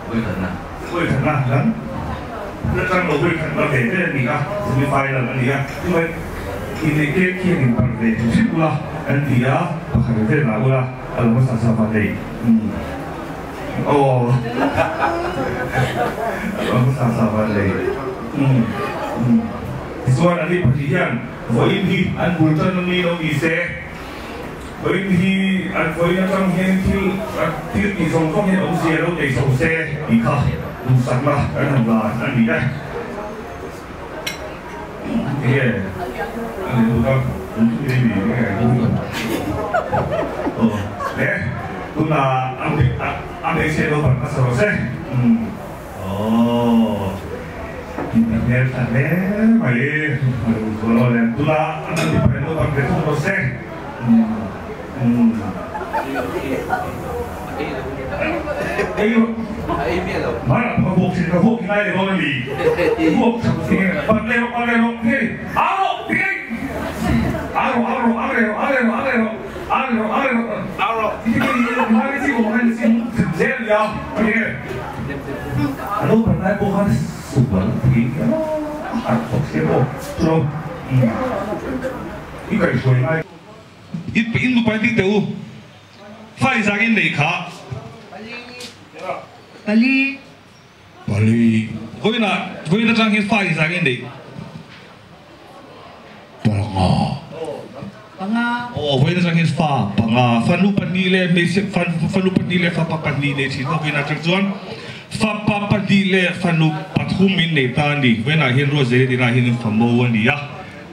Vawikhatna. Vawikhatna dang la chang lo vawikhatna ve ve a ni a, semi final a ni a. Chuvai inneih cake hian in parh ve hrim hrim ula an ti a, pakhat ve vel ah ula a lo hmasa sa va nei. Aw a lo hmasa sa va nei. Tichuan ani pahnih hian vawiin hi an bul tan a ni lo ni se. Vawiin hi an vawiin atang hian thil thil tih zawng zawng hian awmzia lo nei chho se tih kha duhsakna kan han la a ni e. Enge a ni tuna an thu nei ni enge aw le tuna a hmeichhia lo ban hmasa rawh se. Aww in a hmeltha hle mai a lo zual aw le tuna an han ti pai naupang ve thung rawh se umm ei mai a vuak thin ka vuak ngai leh dawn a ni vuak tha thing e ban leh rawh ban leh rawh hei au rawh hei au rawh au rawh au leh rawh au leh rawh au leh rawh au leh rawh au leh rawh au rawh ngai chi awm ngai chi zel nia enge A naupan lai pawh khan sual thei hian a harh chawp sia maw chu i kaihhruai ngai. In in nupai ding teh u fai zang in nei kha. Pali. Pali. Vawiinah vawiin atang hian fai zang in nei. Panga. Panga. Aw vawiin atang hian fa panga fanu pahnih leh hmeichhe fanu pahnih leh fapa pahnih nei thin a vawiin atang chuan fapa pahnih leh fanu pathum in nei ta a ni. Vawiinah hian Ruatzeia tinah hian fa mo a ni a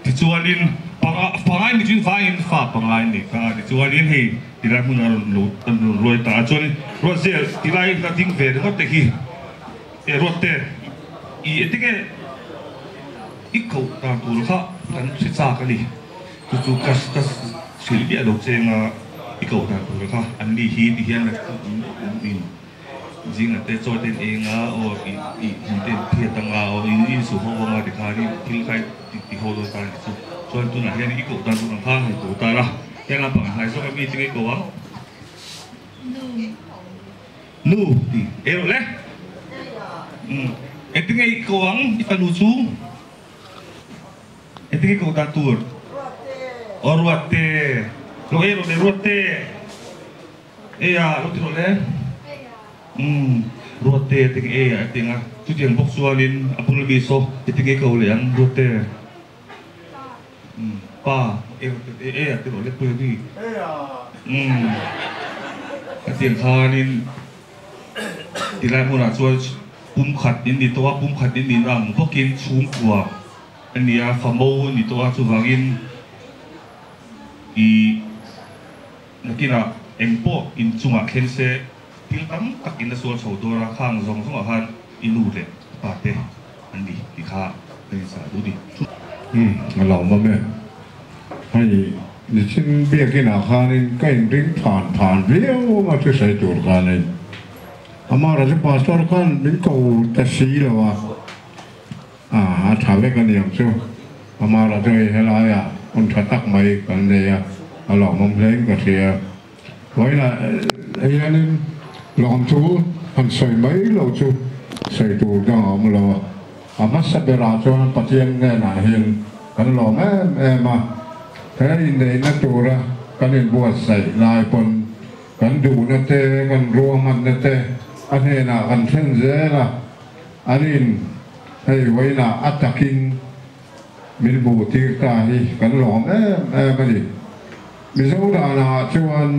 tichuanin panga panga in ni chuan vaiin fa panga in nei ta a tichuanin hei tilai hmunah a rawn lo a rawn ruai ta a chuanin Ruatzeia tilai hla ding ve ringawt te hi e Ruatte i engtinge I koh dan tur kha kan hre chak a ni. Chu chu ka ka hrilh miah lo cheng a, i koh dan tur kha an ni hi ti hian in zinga te chaw te an eng a aw i i hmun te an phiat ang a aw in insu ho ang a ti khan in thil kha i ti ho dawn ta a ni chu. Chuan tunah hian i koh dan tur ang kha han ko ta la, heng lampang a hnai zawk a mi tinge i koh ang? Nu. Nu ti erawh le. Umm engtinge i ko ang i fanu chu? Engtinge i koh dan tur? Aw Ruatte. Lo ei rawh le Ruatte. Ei a lo ti rawh le. Umm Ruatte engtinge ei a engtinga chutiang bawk chuanin a bul ami saw engtinge i ko leh ang Ruatte? Umm pa ei ei a ti rawh le pui ami umm a tiang khanin tilai hmunah chuan pum khat in ni tawh a pum khat in nih na ang bawkin chhungkua a ni a famo a ni tawh a chuvangin ih nakinah engpawh inchungah thleng se thil tam tak in a sual chho dawn a khang zawng zawngah khan i nu leh pa te an ni tih kha ka insa duh ni. Umm a lawmawm e. Hei nichin biakinah khanin ka inring than than viau a thusawi tur khanin Amara chu pastor khan min ko ta si lo a, a tha vek a niang chu. Amara chu hei helaiah hun tha tak mai kan nei a, a lawmawm hlein ka hria. Vawiinah hianin lawmthu han sawi mai lo chu sawi tur dang a awm lo a, a hmasa berah chuan Pathian hnenah hian kan lawm em em a, he inneihna tura kan inbuatsaih lai pawn kan duhna te, kan ruahmanna te a hnenah kan thlen zel a, anin hei vawiinah a takin min hmuhtir ta hi kan lawm em em a ni. Mizo danah chuan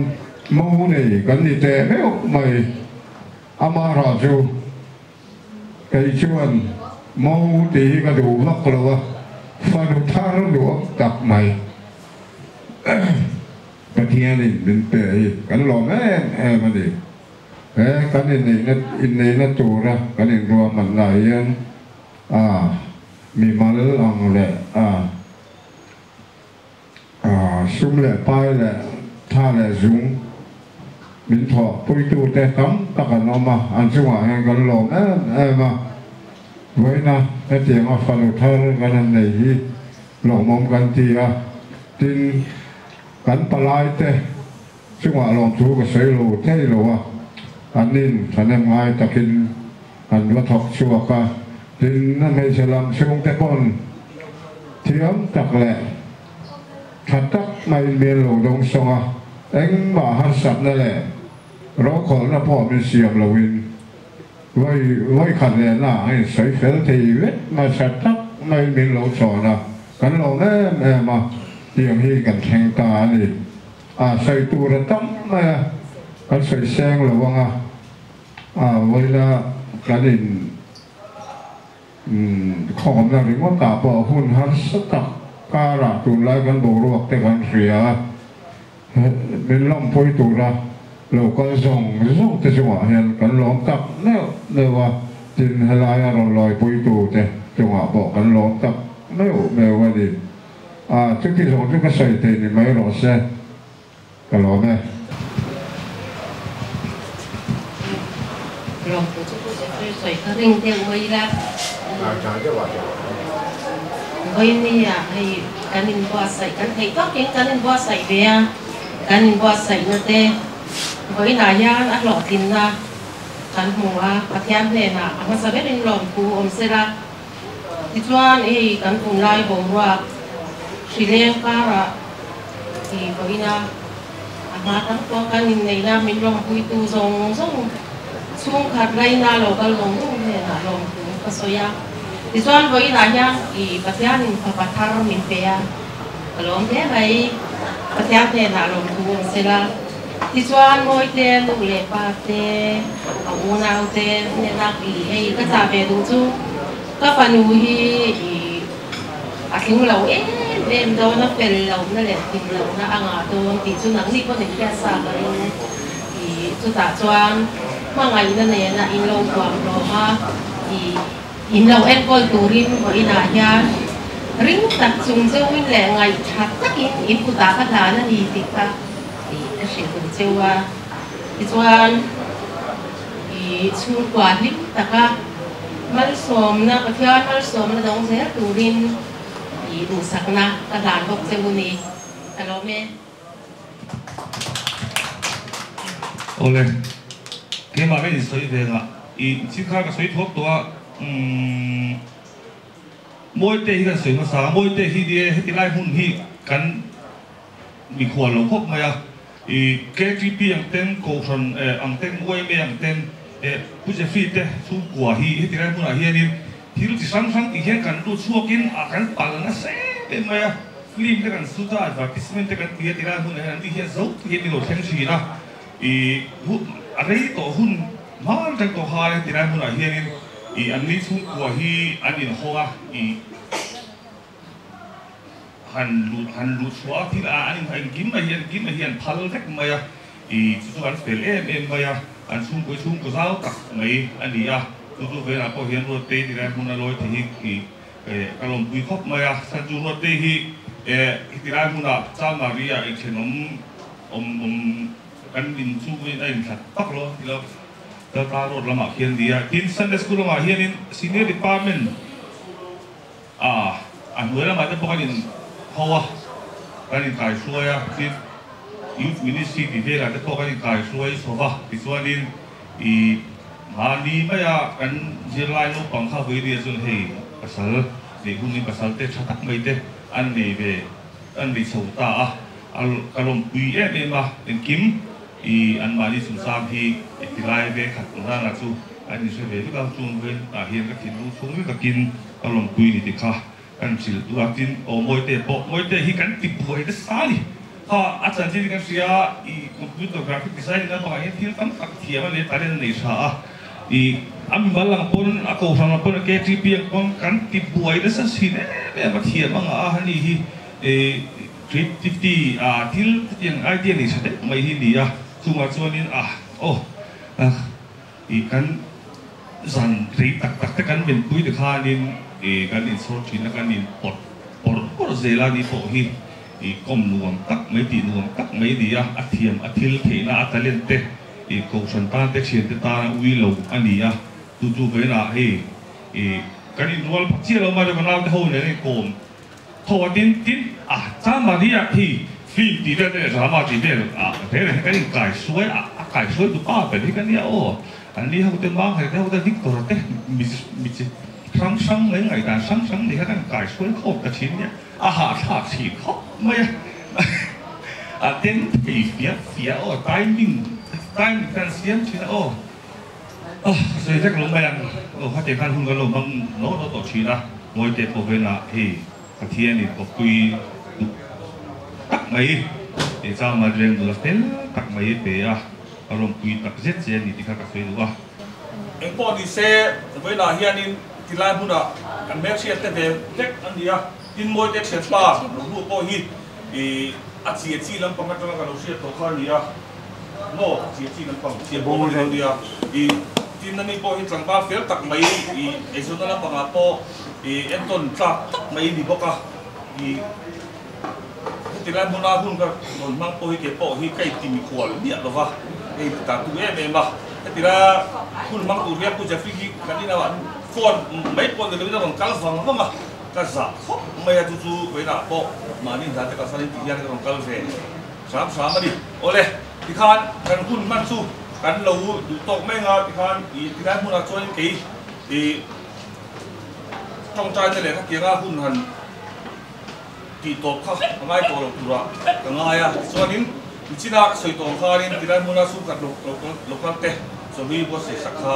mo nei kan ni teh meuh mai. Amara chu kei chuan mo tih hi ka duh vak lo a, fanu thar nuam tak mai Pathianin min pe hi kan lawm em em a ni. He kan inneihna inneihna tura kan inruahman lah hian a mimal ang leh a. Sum leh pai leh tha leh zung min thawh puitute tam tak an awm a, an chungah hian kan lawm em em a. Vawiina hetianga fanu thar kan han nei hi lawmawm kan ti a, tin kan palaite Chungah lawmthu ka sawi lo thei lo a, an in thahnem ngai takin an va thawk chhuak a, tin a hmeichhe lam chhungte pawn thiam tak leh tha tak maiin min lo dawng sawng a, engmah harsatna leh rokhawlhna pawh min siam loin vawi vawi khat lehna a insawi fel thei vek nasa tak maiin min lo chhawn a, kan lawm em em a, tiang hi kan thleng ta a ni. A sawi tur a tam mai a, kan sawi seng lo ang a, a vawiina kan in khawmna ringawt ah pawh hun harsa tak karah tunlai kan boruak te kan hria a, min lawmpui tura lo kal zawng zawng te chungah hian kan lawm tak neuh neuh a, tin helaia rawn lawipui tu te chungah pawh kan lawm tak neuh neuh a ni. A, chuti zawng chu ka sawi thei ni mai rawh se, ka lawm e. Lawmtu chu Pu Jeffrey sawi kha ring deuh mai ila. Vawinia hei kan inbuatsaih, kan theih tawkin kan inbuatsaih ve a, kan inbuatsaihna te vawiinah hian a hlawhtlinna kan hmu a, Pathian hnenah a hmasa berin lawmthu awm sela. Tichuan hei kan tunlai boruak hrileng karah ti pawhin a a hma tam pawh kan inneihna min lawmpuitu zawng zawng chhungkhat laina lo kal zawng zawng hnenah lawmtu ka sawi a. Tichuan vawiinah hian i Pathianin fapa thar min pe a, ka lawm hle mai. Pathian hnenah lawmtu awm sela. Tichuan Mawite nu leh pa te, a unau te hnena i hei ka chah ve duh chu ka fanu hi i a tling lo em em dawn a, fel lohna leh tling lohna a ngah dawn tih chu nangni pawh nen hian sa ka ring i chutah chuan hmangaihna nena in lo huam hlawm a i In lo enkawl turin vawiinah hian ring tak chung cheuhin leh ngaihtha takin in kutah ka hlan a ni tih kha ka hrilh duh cheu a. Tichuan, i chhungkua hlim taka malsawmna, Pathian malsawmna dawng zel turin i duhsakna ka hlan bawk cheu a ni. Ka lawm e. Awle, keimah ka insawi ve ngah i thil kha ka sawi thawk tawh a, umm Mawite hi kan sawi hmasa a, Mawite hi nie heti lai hmun hi kan mikhual lo khawp mai a, i KTP ang ten Kohhran ang ten YMA ang ten Pu Jeffrey te chhungkua hi heti lai hmunah hianin Thil chi hrang hrang tih hian kan lut chhuakin a kan pal nasa em em mai a, film te kan shoot a, advertisement te kan ti a tilai hunah hian an ni hian zo tak hian min lo thleng thin a, ih a rei tawh hun hman reng tawh khan tilai hunah hianin ih an ni chhungkua hi an inhawng a, ih han lut han lut chhuah a thil a an engkim mai hi engkim mai hi an phal vek mai a, ih chu chu an fel em em mai a, an chhungkaw hi chhungkaw zau tak mai a ni a, chu chu velah pawh hian Ruattei ti lai hmun a lawi thei hi ih ka lawmpui khawp mai a, chhan chu Ruattei hi eh heti lai hmunah Chamari ah inthenawm awm awm kan in chu a inhlat vak lo a ti lo, Lalpa road lamah khian a ni a, tin Sunday school lamah hianin senior department. A, a hnuai lamah te pawh kan in ho a, kan in kaihruai a, tin Youth Ministry tih velah te pawh kan in kaihruai chho va, tichuanin i mahni maia kan zirlai naupang kha vawi nia chuan hei pasal neih hunin pasal te tha tak mai te an nei ve an nei chho ta a, a ka lawmpui em em a, engkim i anmahni chungchang hi i tilai ve khat rana chu an inhre ve vek a, chung vawiin ah hian ka thinlung chhung vek takin Ka lawmpui ni ti kha kan hrilh duh a, tin aw Mawite pawh, Mawite hi kan ti buai nasa a ni. Kha a chanchin hi kan hria a, i computer graphic design ina bangah hian thil tam tak thiam a leh talent a nei tha a, i a mimal ang pawn a kohhran ang pawn a KTP ang pawn kan ti buai nasa thin em em a, thiam a ngah a hani hi i creativity a thil hetiang idea nei tha deuh mai hi ni a, chungah chuanin a aw I kan zan rei tak tak te kan menpui te khanin i kan inchhawr thin a, kan in pawt pawrh pawrh zel a ni pawh hi i kawm nuam tak mai tih nuam tak mai ni a, a thiam a thil theihna a talent te i kohhran tan te thian te tana ui lo a ni a, chu chu vawiinah hei i kan inrual phak chiah lo mai lo ka naute ho nen a inkawm tho a tin tin a Chamari ah khi. Film ti vel te drama ti vel ah te reng hi kan inkai suai a, a kai suai tu pa ber hi ka nia aw. An ni ho te Mangher te ho te Victor te mi mi chi hrang hrang mai ngaihdan hrang hrang nei kha kan kai suai khawp ta thin nia. A hahthlak thin khawp mai a, a den thei fiah fiah aw, timing timing khan siam thin a aw. Ka sawi vek lo mai ang aw, khatiang khan hun kan lo hmang naw naw tawh thin a, Mawite pawh vela hei Pathianin kawppui duh tak mai tih chang mal reng nula fel tak mai pe a, a rawnpui tak zet che a ni tih kha ka sawi duh a. Engpawh ni se, vawiinah hianin tilai hmunah kan hmelhriat te ve vek a ni a, tin Mawite thianpa Rohlu pawh hi a chi a chi lampang atanga ka lo hriat tawh kha a ni a, maw chi a chi lampang thian pawh ka ni lo nia, tin ani pawh hi tlangval fel tak mai eizawnna lampangah pawh entawn tlak tak mai a ni bawk a, heti lai hmuna hun ka rawn hmang pawh hi kei pawh hi ka inti mikhual miah lo va, ka inti ta tu em em a, heti lai hun hmang tur hian Pu Jeffrey hi kan inah phone mai pawh ni lovin a rawn kal vang vang a, ka zah khawp mai a, chu chu vawiinah pawh mahni hna te kalsan in tih hian ka rawn kal ve hram hram a ni. Awle, tikhan kan hun hman chu kan lo duh tawk mai ang a, tikhan tilai hmunah chuan kei ih Tawngtaina leh khatianga hun han tih tawp kha a ngai tawh lo turah ka ngai a, tichuanin Nichina ka sawi tawh ang khanin tilai hmuna chhungkhat local te chawlui buatsaih sak kha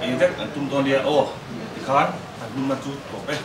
ei vek an tum dawn nia aw tikhan kan hmunna chu tawp e.